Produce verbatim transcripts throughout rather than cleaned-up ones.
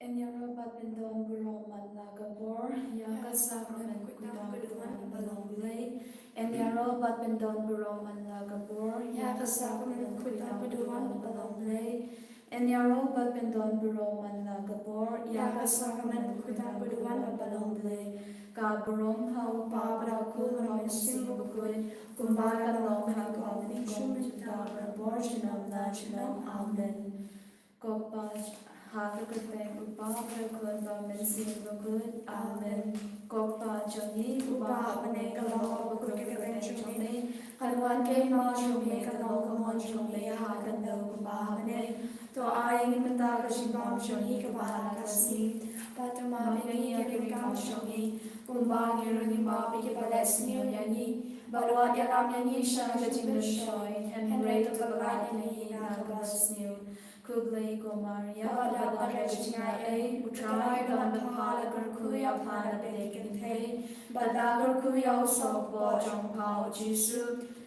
Yn ïaroh bad pyndon burom man la ka bor ïa ka sakramen khuidang ba duwan ba long Blei. Yn ïaroh bad pyndon burom man la ka bor ïa ka sakramen khuidang ba duwan ba long Blei. Yn ïaroh bad pyndon burom man la ka bor ïa ka sakramen khuidang ba duwan ba long Blei. Ka burom ha u Pa bad ha u Khun bad ha u Mynsiem Bakhuid, kumba ka long ha kaba nyngkong, mynta bad barabor, junom la junom. Amen. Ko Kpa, ha ka kyrteng u Pa bad u Khun bad u Mynsiem Bakhuid. Amen. Ko Kpa jong ngi uba ha bneng, ka long bakhuid ka kyrteng jong me. Kan wan ka hima jong me, kan long ka mon jong me ha ka khyndew kumba ha bneng. To ai ïa ngi mynta ka jingbam jong ngi kaba ha ka sngi. Bad to map ïa ngi ki ryngkam jong ngi, kumba ngi ruh ngi map ïa kiba leh sniew ïa ngi. Bad wat ïalam ïa ngi sha ka jingpynshoi, hynrei to pyllait ïa ngi na kaba sniew. Khublei ko Maria, kaba don ka jingaiei, U Trai u don bad pha, la kyrkhu ïa pha na pdeng ki kynthei, bad la kyrkhu ïa u sohpop jong pha u Jisu.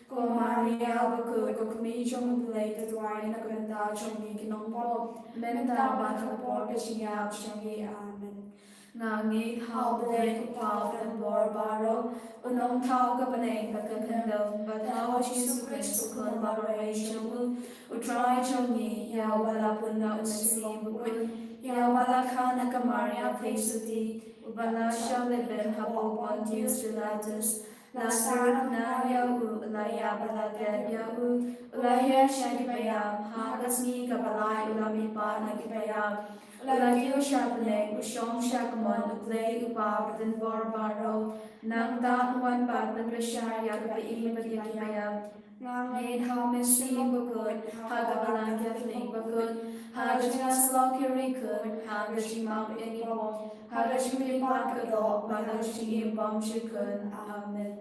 Ko Maria bakhuid, ko kmie jong U Blei, to duwai na ka bynta jong ngi ki nongpop, mynta bad ha ka por ka jingïap jong ngi. Amen. Nga ngeit ha U Blei U Kpa uba donbor baroh, u nongthaw ka bneng bad ka khyndew, bad ha U Jisu Khrist u Khun ba marwei jong u, U Trai jong ngi, ïa uba la pun na U Mynsiem Bakhuid, ïa uba la kha na ka Maria Theisotti, uba la shah leit beiñ hapoh Pontius Pilatus, la sahnarphna ïa u, la ïap bad la klet ïa u, u la her sha kiba ïap, ha ka sngi kaba lai u la mihpat na kiba ïap, u la kiew sha bneng, u shong sha kamon U Blei U Kpa uba donbor baroh. Nangta un wan pat ban pynshai ïa kiba im bad ïa kiba ïap. Nga ngeit ha U Mynsiem Bakhuid, ha ka Balang Katholik bakhuid, ha ka jingïasyllok ki riewkhuid, ha ka jingmap ïa ki pop, ha ka jingmihpat ka doh, bad ha ka jingim bymjukut. Amen.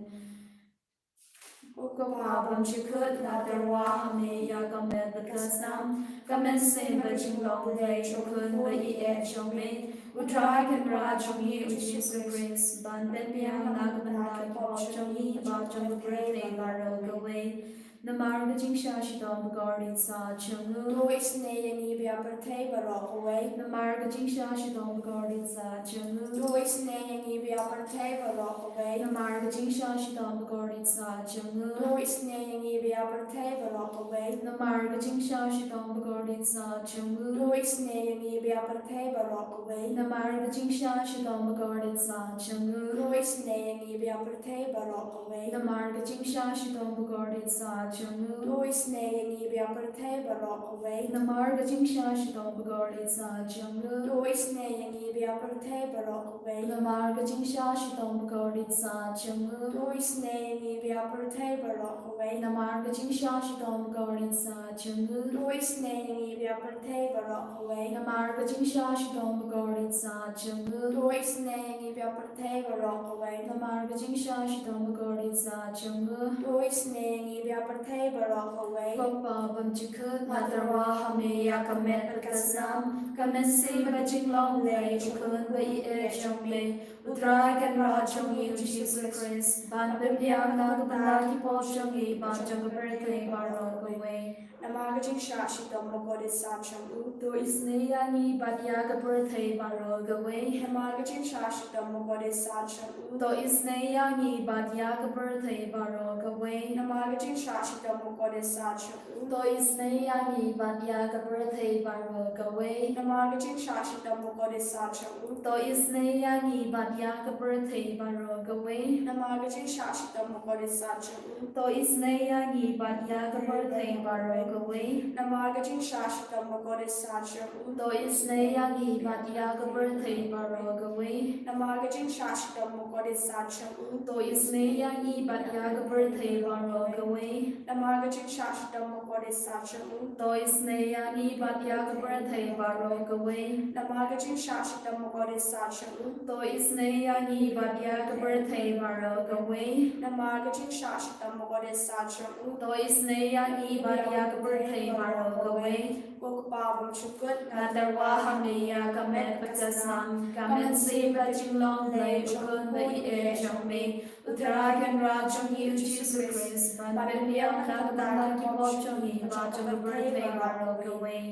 Ko Kpa bymjukut, nga tyrwa ha me ïa ka met bad ka snam, ka mynsiem bad jinglong Blei jong U Khun ba ïeit jong me, U Trai Kynrad jong ngi U Jisu Khrist, ban pynbiang na ka bynta ki pop jong ngi bad jong ka pyrthei baroh kawei. Namar ka jingshah shitom bakordit sah jong u, to isynei ïa ngi bad ïa ka pyrthei baroh kawei. Namar ka jingshah shitom bakordit sah jong u, to isynei ïa ngi bad ïa ka pyrthei baroh kawei. Namar ka jingshah shitom bakordit sah jong u, to isynei ïa ngi bad ïa ka pyrthei baroh kawei. Namar ka jingshah shitom bakordit sah jong u, to isynei ïa ngi bad ïa ka pyrthei baroh kawei. Namar ka jingshah shitom bakordit sah jong u, to isynei ïa ngi bad ïa ka pyrthei baroh kawei. Namar ka jingshah shitom bakordit sah jong u, to isynei ïa ngi bad ïa ka pyrthei baroh kawei. Namar ka jingshah shitom bakordit sah jong u, to isynei ïa ngi bad ïa ka pyrthei baroh kawei. Namar ka jingshah shitom bakordit sah jong u, to isynei ïa ngi bad ïa ka pyrthei baroh kawei. Namar ka jingshah shitom bakordit sah jong u, to isynei ïa ngi bad ïa ka pyrthei baroh kawei. Namar ka jingshah shitom bakordit sah jong u, to isynei ïa ngi bad ïa ka pyrthei baroh kawei. Namar ka jingshah shitom bakordit sah jong u, to isynei ïa ngi bad ïa ka pyrthei baroh kawei. Ko Kpa bymjukut, nga tyrwa ha me ïa ka met bad ka snam, ka mynsiem bad jinglong Blei jong U Khun ba ïeit jong me, U Trai Kynrad jong ngi U Jisu Khrist, ban pynbiang na ka bynta ki pop jong ngi bad jong ka pyrthei baroh kawei. Namar ka jingshah shitom bakordit sah jong u, to isynei ïa ngi bad ïa ka pyrthei baroh kawei. Namar ka jingshah shitom bakordit sah jong u, to isynei ïa ngi bad ïa ka pyrthei baroh kawei. Namar ka jingshah shitom bakordit sah jong u, to isynei ïa ngi bad ïa ka pyrthei baroh kawei. Namar ka jingshah shitom bakordit sah jong u, to isynei ïa ngi bad ïa ka pyrthei baroh kawei. Namar ka jingshah shitom bakordit sah jong u, to isynei ïa ngi bad ïa ka pyrthei baroh kawei. Namar ka jingshah shitom bakordit sah jong u, to isynei ïa ngi bad ïa ka pyrthei baroh kawei. Namar ka jingshah shitom bakordit sah jong u, to isynei ïa ngi bad ïa ka pyrthei baroh kawei. Namar ka jingshah shitom bakordit sah jong u, to isynei ïa ngi bad ïa ka pyrthei baroh kawei. Namar ka jingshah shitom bakordit sah jong u, to isynei ïa ngi bad ïa ka pyrthei baroh kawei. Namar ka jingshah shitom bakordit sah jong u, to isynei ïa ngi bad ïa ka pyrthei baroh kawei. Ko Kpa bymjukut, nga tyrwa ha me ïa ka met bad ka snam, ka mynsiem bad jinglong Blei U Khun ba ïeit jong me, U Trai Kynrad jong ngi U Jisu Khrist, ban pynbiang na ka bynta ki pop jong ngi bad jong ka pyrthei baroh kawei.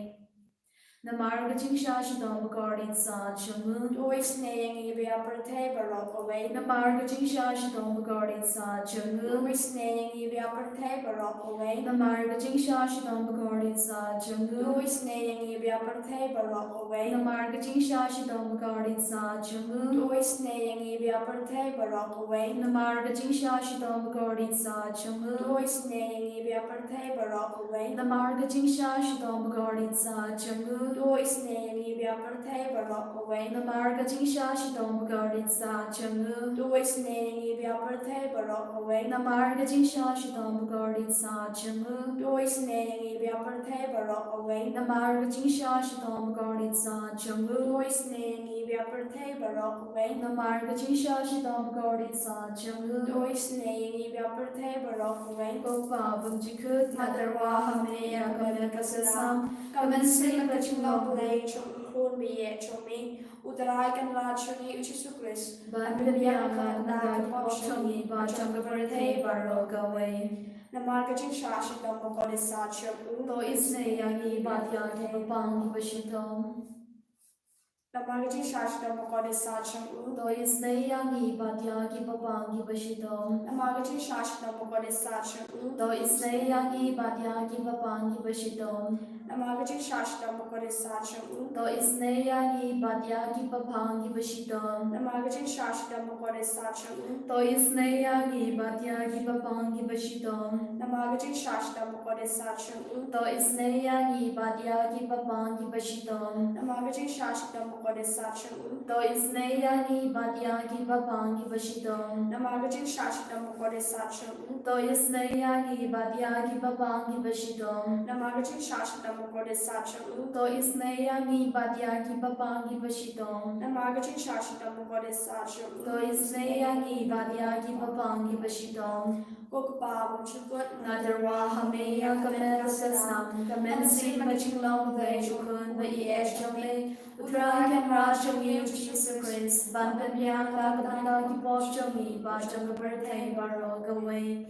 Namar ka jingshah shitom bakordit sah jong u. To isynei ïa ngi bad ïa ka pyrthei baroh kawei. Namar ka jingshah shitom bakordit sah jong u. To isynei ïa ngi bad ïa ka pyrthei baroh kawei. Namar ka jingshah shitom bakordit sah jong u. To isynei ïa ngi bad ïa ka pyrthei baroh kawei. Namar ka jingshah shitom bakordit sah jong u. To isynei ïa ngi bad ïa ka pyrthei baroh kawei. Namar ka jingshah shitom bakordit sah jong u. To isynei ïa ngi bad ïa ka pyrthei baroh kawei. Namar ka jingshah shitom bakordit sah jong u. To isynei ïa ngi bad ïa ka pyrthei baroh kawei. Namar ka jingshah shitom bakordit sah jong u. To isynei ïa ngi bad ïa ka pyrthei baroh kawei. Namar ka jingshah shitom bakordit sah jong u. To isynei ïa ngi bad ïa ka pyrthei baroh kawei. Namar ka jingshah shitom bakordit sah jong u. To isynei ïa ngi bad ïa ka pyrthei baroh kawei. Namar ka jingshah shitom bakordit sah jong u. To isynei ïa ngi bad ïa ka pyrthei baroh kawei. Ko Pa bymjukut, nga tyrwa ha me ïa ka met ka sem, ka mynsiem, ka jinglong Blei jong U Khun baïeit jong me, U Trai Kynrad jong ngi U Jisu Khrist, ban pynbiang ïa nga na ka bynta ki pop jong ngi bad jong ka pyrthei baroh kawei. Namar ka jingshah shitom bakordit sah jong u. To isynei ïa ngi bad ïa kiba pang kiba shitom. Namar ka jingshah shitom bakordit sah jong u. To isynei ïa ngi bad ïa kiba pang kiba shitom. Namar ka jingshah shitom bakordit sah jong u. To isynei ïa ngi bad ïa kiba pang kiba shitom. Namar ka jingshah shitom bakordit sah jong u. To isynei ïa ngi bad ïa kiba pang kiba shitom. Namar ka jingshah shitom bakordit sah jong u. To isynei ïa ngi bad ïa kiba pang kiba shitom. Namar ka jingshah shitom bakordit sah jong u. To isynei ïa ngi bad ïa kiba pang kiba shitom. Namar ka jingshah shitom bakordit sah jong u. To isynei ïa ngi bad ïa kiba pang kiba shitom. Namar ka jingshah shitom bakordit sah jong u. To isynei ïa ngi bad ïa kiba pang kiba shitom. Namar ka jingshah shitom bakordit sah jong u. To isynei ïa ngi bad ïa kiba pang kiba shitom. Namar ka jingshah shitom bakordit sah jong u. To isynei ïa ngi bad ïa kiba pang kiba shitom. Ko Kpa bymjukut, nga tyrwa ha me ïa ka met ka sem, ka mynsiem, ka jinglong Blei jong U Khun baïeit jong me, U Trai Kynrad jong ngi U Jisu Khrist, ban pynbiang ïa nga na ka bynta ki pop jong ngi bad jong ka pyrthei baroh kawei.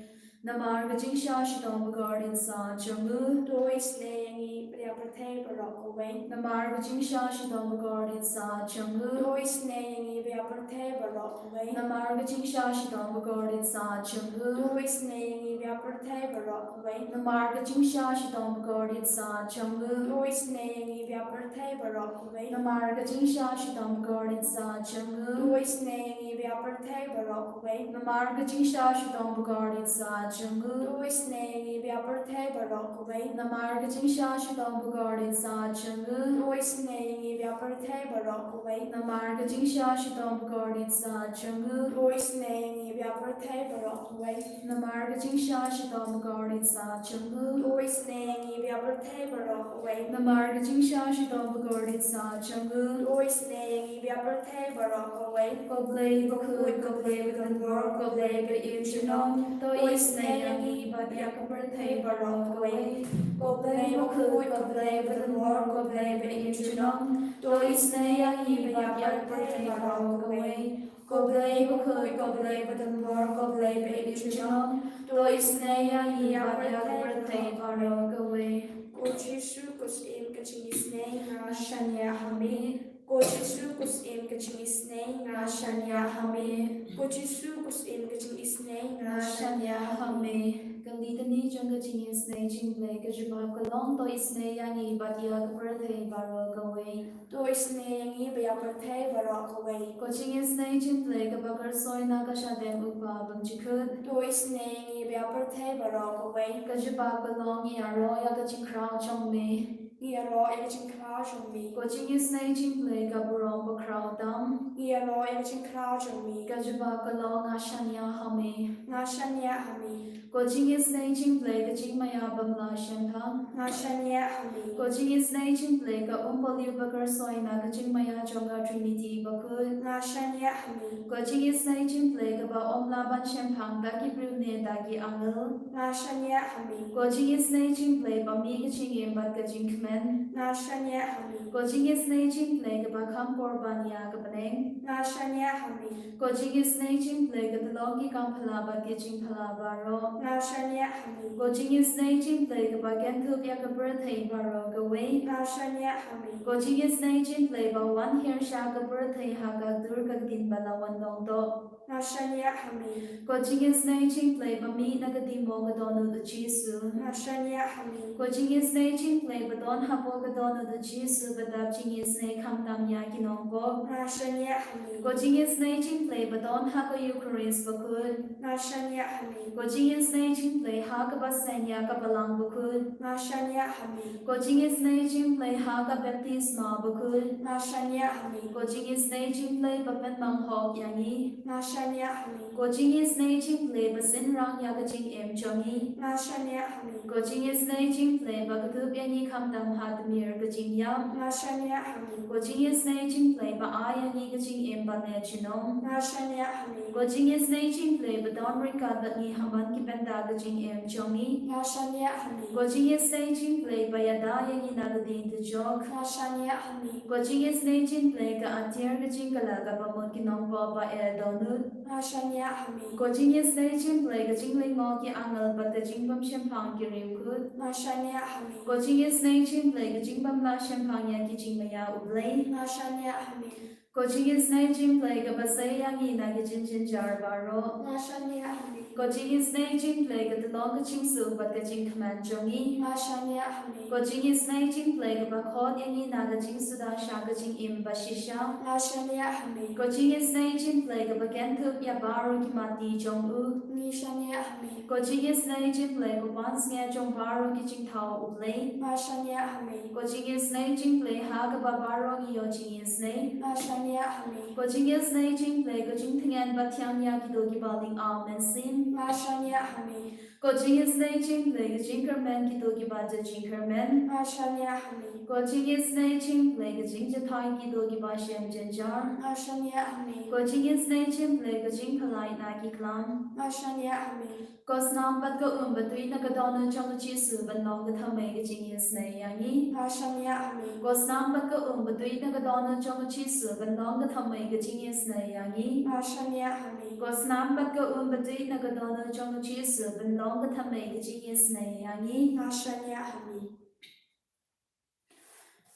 Namar ka jingshah shitom bakordit sah jong u. To isynei ïa ngi bad ïa ka pyrthei baroh kawei. Namar ka jingshah shitom bakordit sah jong u. To isynei ïa ngi bad ïa ka pyrthei baroh kawei. Namar ka jingshah shitom bakordit sah jong u. To isynei ïa ngi bad ïa ka pyrthei baroh kawei. Namar ka jingshah shitom bakordit sah jong u. To isynei ïa ngi bad ïa ka pyrthei baroh kawei. Namar ka jingshah shitom bakordit sah jong u. To isynei ïa ngi bad ïa ka pyrthei baroh kawei. Namar ka jingshah shitom bakordit sah jong u. To isynei ïa ngi bad ïa ka pyrthei baroh kawei. Namar ka jingshah shitom bakordit sah jong u. To isynei ïa ngi bad ïa ka pyrthei baroh kawei. Namar ka jingshah shitom bakordit sah jong u. To isynei ïa ngi bad ïa ka pyrthei baroh kawei. Namar ka jingshah shitom bakordit sah jong u. To isynei ïa ngi bad ïa ka pyrthei baroh kawei. Namar ka jingshah shitom bakordit sah jong u. To isynei ïa ngi bad ïa ka pyrthei baroh kawei. Ko Blei bakhuid, ko Blei badonbor, ko Blei ba im junom, to isynei ïa ngi bad ïa ka pyrthei baroh kawei. Ko Blei bakhuid, ko Blei badonbor, ko Blei ba im junom, to isynei ïa ngi bad ïa ka pyrthei baroh kawei. Ko Blei bakhuid, ko Blei badonbor, ko Blei ba im junom, to isynei ïa ngi bad ïa ka pyrthei baroh kawei. Ko Jisu, ko Syiem ka jingisynei, nga shaniah ha me. Ko Jisu, ko Syiem ka jingisynei, nga shaniah ha me. Ko Jisu, ko Syiem ka jingisynei, nga shaniah ha me. Ka Litany jong ka jingisynei jong U Blei. Ka jubab ka long: To isynei ïa ngi bad ïa ka pyrthei baroh kawei. To isynei ïa ngi bad ïa ka pyrthei baroh kawei. Ka jingisynei jong U Blei kaba kyrsoi na ka shadem U Kpa bymjukut. To isynei ïa ngi bad ïa ka pyrthei baroh kawei. Ka jubab ka long: Ngi ïaroh ïa ka jingkhraw jong me. Ngi ïaroh ïa ka jingkhraw jong me. Ka jingisynei jong U Blei ka burom bakhraw tam. Ngi ïaroh ïa ka jingkhraw jong me. Ka jubab ka long: Nga shaniah ha me. Nga shaniah ha me. Ka jingisynei jong U Blei ka jingmaïa bym lah shemphang. Nga shaniah ha me. Ka jingisynei jong U Blei ka umpohliew ba kyrsoi na ka jingmaïa jong ka Trinity bakhuid. Nga shaniah ha me. Ka jingisynei jong U Blei kaba ym lah ban shemphang da ki briew ne da ki angel. Nga shaniah ha me. Ka jingisynei jong U Blei ba mih ka jingim bad ka jingkmen. Nga shaniah ha me. Ko jingisynei jingpyllait kaba kham korban ïa ka bneng. Nga shaniah ha me. Ko jingisynei jingpyllait ka tyllong ki kam phylla bad ki jingphylla baroh. Nga shaniah ha me. Ko jingisynei jingpyllait kaba kynthup ïa ka pyrthei baroh kawei. Nga shaniah ha me. Ko jingisynei jingpyllait ba wan hiar sha ka pyrthei ha ka dur ka ktien ba la wan long doh. Nga shaniah ha me. Ko jingisynei jingpyllait ba mih na ka dimo ka dohnud u Jisu. Nga shaniah ha me. Ko jingisynei jingpyllait ba don hapoh ka dohnud u Jisu ba dap jingisynei khamtam ïa ki nongpop. Nga shaniah ha me. Ko jingisynei jingpyllait ba don ha ka Eucharist bakhuid. Nga shaniah ha me. Ko jingisynei jingpyllait ha kaba seng ïa ka Balang bakhuid. Nga shaniah ha me. Ko jingisynei jingpyllait ha ka baptisma bakhuid. Nga shaniah ha me. Ko jingisynei jingpyllait ba pynmang hok ïa ngi. Nga shaniah ha me. Ko jingisynei jingpyllait ba synrang ïa ka jingim jong ngi. Nga shaniah ha me. Ko jingisynei jingpyllait ba kdup ïa ngi khamtam ha tmier ka jingïap. Nga shaniah ha me. Ko jingisynei jingpyllait ba ai ïa ngi ka jingim ban leh junom. Nga shaniah ha me. Ko jingisynei jingpyllait ba don ryngkat bad ngi ha man ki bynta ka jingim jong ngi. Nga shaniah ha me. Ko jingisynei jingpyllait ba ïada ïa ngi na ka ding dujok. Nga shaniah ha me. Ko jingisynei jingpyllait ka atiar ka jingkylla kaba mut ki nongpop ba eh dohnud. Nga shaniah ha me. Ko jingisynei jingpyllait ka jinglyngngoh ki angel bad ka jingbymshemphang ki riewkhuid. Nga shaniah ha me. Ko jingisynei jingpyllait ka jingbymlah shemphang ïa ki jingmaïa U Blei. Nga shaniah ha me. Ko jingisynei jingpyllait kaba sei ïa ngi na ki jingjynjar baroh. Nga shaniah ha me. Ko jingisynei jingpyllait ka tyllong ka jingsuk bad ka jingkmen jong ngi. Nga shaniah ha me. Ko jingisynei jingpyllait kaba khot ïa ngi na ka jingsuda sha ka jingim ba shisha. Nga shaniah ha me. Ko jingisynei jingpyllait kaba kynthup ïa baroh ki mati jong u. Ngi shaniah ha me. Ko jingisynei jingpyllait ka pansngiat jong baroh ki jingthaw U Blei. Nga shaniah ha me. Ko jingisynei jingpyllait ha kaba baroh ngi ïoh jingisynei. Nga shaniah ha me. Ko jingisynei jingpyllait ka jingtngen ba thiang ïa kito kiba ling aw mynsiem. Nga shaniah ha me. Ko jingisynei jingpyllait ka jingkyrmen kito kiba da jingkyrmen. Nga shaniah ha me. Ko jingisynei jingpyllait ka jingjahthait kito kiba shem jynjar. Nga shaniah ha me. Ko jingisynei jingpyllait ka jingpyllait na ki klam. Nga shaniah ha me. Ko snam bad ka um ba tuid na ka dohnud jong u Jisu ban long ka thymmei ka jingisynei ïa ngi. Nga shaniah ha me. Ko snam bad ka um ba tuid na ka dohnud jong u Jisu ban long ka thymmei ka jingisynei ïa ngi. Nga shaniah ha me. Ko snam bad ka um ba tuid na ka dohnud jong u Jisu ban long ka thymmei ka jingisynei ïa ngi. Nga shaniah ha me.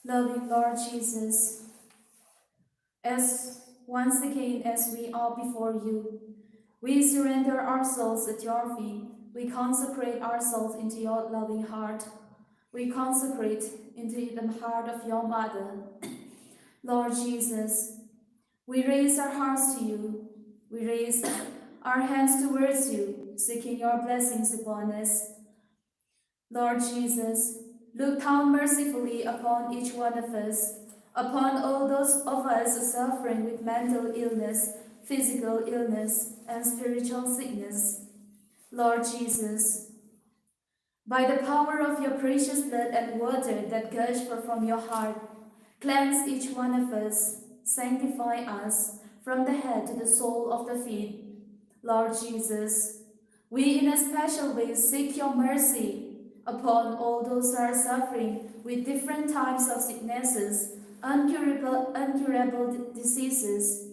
Loving Lord Jesus, as once again as we are before you, we surrender ourselves at your feet. We consecrate ourselves into your loving heart. We consecrate into the heart of your mother. Lord Jesus, we raise our hearts to you. We raise our hands towards you, seeking your blessings upon us. Lord Jesus, look down mercifully upon each one of us, upon all those of us suffering with mental illness, physical illness, and spiritual sickness. Lord Jesus, by the power of your precious blood and water that gush from your heart, cleanse each one of us, sanctify us from the head to the sole of the feet. Lord Jesus, we in a special way seek your mercy upon all those who are suffering with different types of sicknesses, uncurable, uncurable diseases,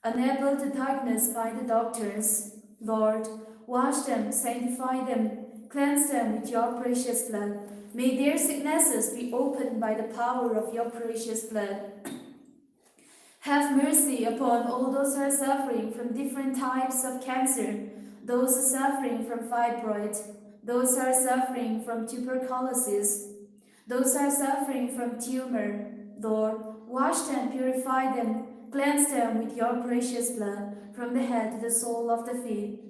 unable to diagnose by the doctors. Lord, wash them, sanctify them, cleanse them with your precious blood. May their sicknesses be opened by the power of your precious blood. Have mercy upon all those who are suffering from different types of cancer, those who are suffering from fibroid, those who are suffering from tuberculosis, those who are suffering from tumor. Lord, wash them, purify them, cleanse them with your precious blood, from the head to the sole of the feet.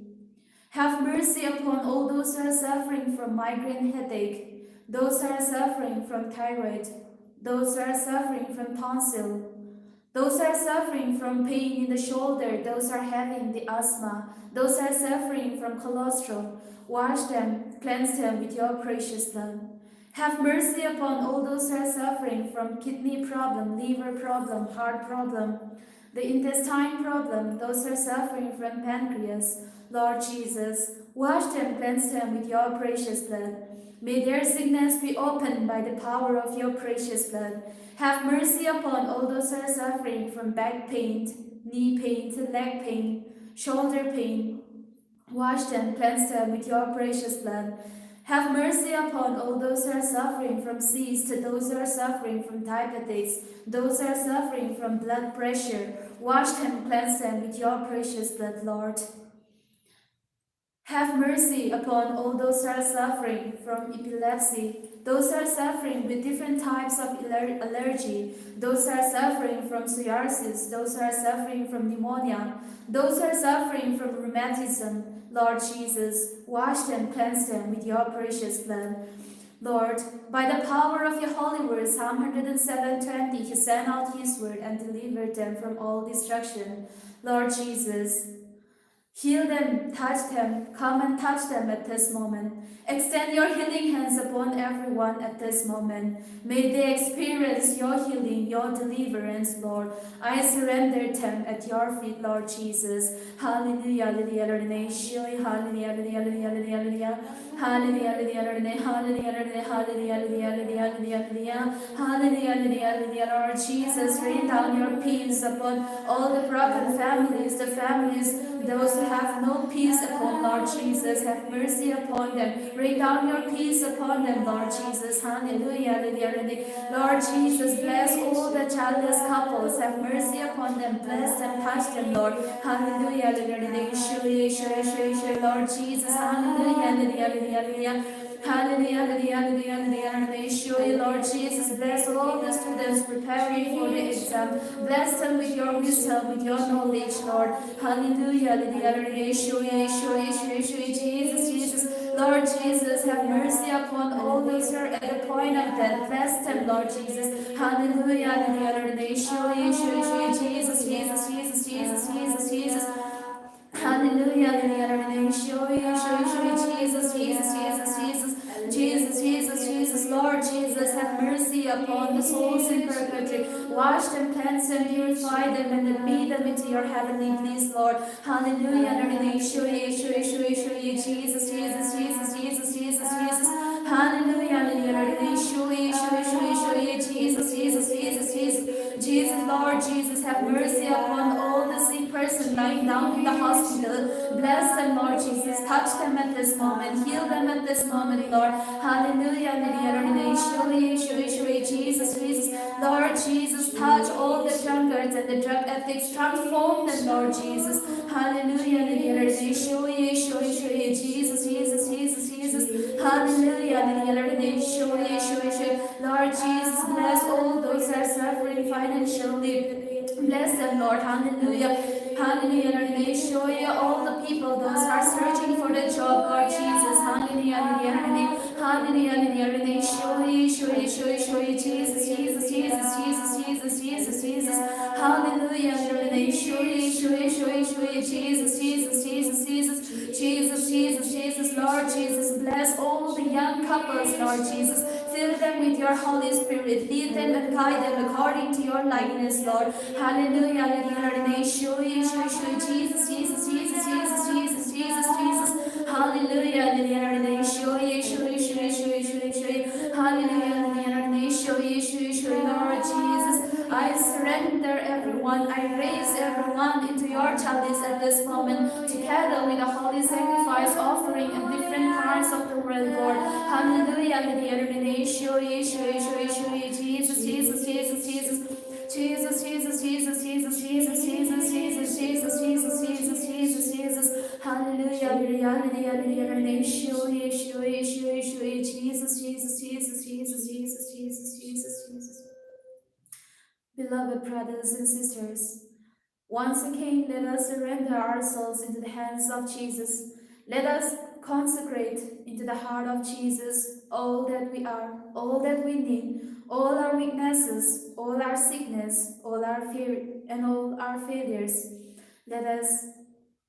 Have mercy upon all those who are suffering from migraine headache, those who are suffering from thyroid, those who are suffering from tonsil, those who are suffering from pain in the shoulder, those who are having the asthma, those who are suffering from cholesterol. Wash them, cleanse them with your precious blood. Have mercy upon all those who are suffering from kidney problem, liver problem, heart problem, The intestine problem, those who are suffering from pancreas, Lord Jesus, wash them, cleanse them with your precious blood. May their sickness be opened by the power of your precious blood. Have mercy upon all those who are suffering from back pain, knee pain, leg pain, shoulder pain. Wash them, cleanse them with your precious blood. Have mercy upon all those who are suffering from cysts, those who are suffering from diabetes, those who are suffering from blood pressure. Wash them, cleanse them with your precious blood, Lord. Have mercy upon all those who are suffering from epilepsy, those who are suffering with different types of aller- allergy, those who are suffering from psoriasis, those who are suffering from pneumonia, those who are suffering from rheumatism. Lord Jesus, wash them, cleanse them with your precious blood. Lord, by the power of your holy word, Psalm one hundred seven twenty, he sent out his word and delivered them from all destruction. Lord Jesus, heal them, touch them, come and touch them at this moment. Extend your healing hands upon everyone at this moment. May they experience your healing, your deliverance, Lord. I surrender them at your feet, Lord Jesus. Hallelujah, hallelujah, hallelujah, hallelujah, hallelujah, hallelujah, hallelujah. Hallelujah, hallelujah, hallelujah, hallelujah, hallelujah, hallelujah, hallelujah, hallelujah, hallelujah, hallelujah, hallelujah. Lord Jesus, rain down your peace upon all the broken families, the families, those who have no peace at home, Lord Jesus, have mercy upon them. Rain down your peace upon them, Lord Jesus. Hallelujah, hallelujah, hallelujah. Lord Jesus, bless all the childless couples. Have mercy upon them. Bless them, touch them, Lord. Hallelujah, hallelujah, hallelujah. Yeshua, Yeshua, Yeshua, Yeshua. Lord Jesus, hallelujah, hallelujah, hallelujah, hallelujah. Hallelujah, hallelujah, hallelujah, hallelujah, hallelujah. Yeshua, Lord Jesus, bless all the students preparing for the exam. Bless them with your wisdom, with your knowledge, Lord. Hallelujah, hallelujah, hallelujah. Yeshua, Yeshua, Yeshua, Yeshua, Jesus, Jesus. Lord Jesus, have mercy upon all those who are at the point of death. Bless them, Lord Jesus. Hallelujah, hallelujah, hallelujah. Yeshua, Yeshua, Yeshua, Jesus, Jesus, Jesus, Jesus, Jesus, Jesus. Hallelujah, hallelujah, hallelujah. Yeshua, Yeshua, Yeshua, Jesus, Jesus, Jesus, Jesus. Jesus, Jesus, Jesus, Lord Jesus, have mercy upon the souls in purgatory. Wash them, cleanse them, purify them, and admit them into your heavenly bliss, Lord. Hallelujah, hallelujah, Yeshua, Yeshua, Yeshua, Yeshua, Jesus, Jesus, Jesus, Jesus, Jesus, Jesus. Hallelujah, hallelujah, hallelujah, Yeshua, Yeshua, Yeshua, Yeshua, Jesus, Jesus, Jesus, Jesus. Jesus, Lord Jesus, have mercy upon all the sick person lying down in the hospital. Bless them, Lord Jesus. Touch them at this moment. Heal them at this moment, Lord. Hallelujah, hallelujah, hallelujah. Yeshua, Yeshua, Yeshua, Jesus, Jesus. Lord Jesus, touch all the drunkards and the drug addicts. Transform them, Lord Jesus. Hallelujah, hallelujah, hallelujah. Yeshua, Yeshua, Yeshua, Jesus, Jesus, Jesus, Jesus. Hallelujah, hallelujah, hallelujah. Yeshua, Yeshua, Yeshua. Lord Jesus, bless all those who are suffering financially. Bless them, Lord. Hallelujah. Hallelujah, hallelujah. Yeshua, all the people, those who are searching for the job, Lord Jesus. Hallelujah, hallelujah, hallelujah. Hallelujah, hallelujah, hallelujah. Yeshua, Yeshua, Yeshua, Yeshua, Jesus, Jesus, Jesus, Jesus, Jesus, Jesus. Hallelujah, hallelujah, hallelujah. Yeshua, Yeshua, Yeshua, Yeshua, Jesus, Jesus, Jesus, Jesus. Jesus, Jesus, Jesus, Lord Jesus, bless all the young couples, Lord Jesus. Fill them with your Holy Spirit. Lead them and guide them according to your likeness, Lord. Hallelujah, hallelujah, hallelujah. Yeshua, Yeshua, Yeshua, Jesus, Jesus, Jesus, Jesus, Jesus, Jesus, Jesus. Hallelujah, hallelujah, hallelujah. Yeshua, Yeshua, Yeshua, Yeshua, Yeshua, Yeshua. Hallelujah, hallelujah, hallelujah. Yeshua, Yeshua, Yeshua, Lord Jesus. I surrender everyone. I raise everyone into your chalice at this moment, together with the holy sacrifice offering in different parts of the world, Lord. Hallelujah, hallelujah, hallelujah. Yeshua, Yeshua, Yeshua, Yeshua, Jesus, Jesus, Jesus, Jesus. Jesus, Jesus, Jesus, Jesus. Hallelujah, hallelujah, hallelujah, hallelujah, hallelujah. Yeshua, Yeshua, Yeshua, Yeshua, Yeshua, Jesus, Jesus, Jesus, Jesus, Jesus, Jesus, Jesus, Jesus. Beloved brothers and sisters, once again, let us surrender ourselves into the hands of Jesus. Let us consecrate into the heart of Jesus all that we are, all that we need, all our weaknesses, all our sickness, all our fear, and all our failures. Let us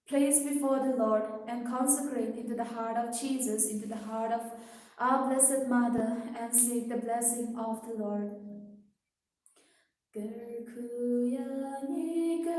place before the Lord and consecrate into the heart of Jesus, into the heart of our Blessed Mother, and seek the blessing of the Lord. Kyrkhu ïa ngi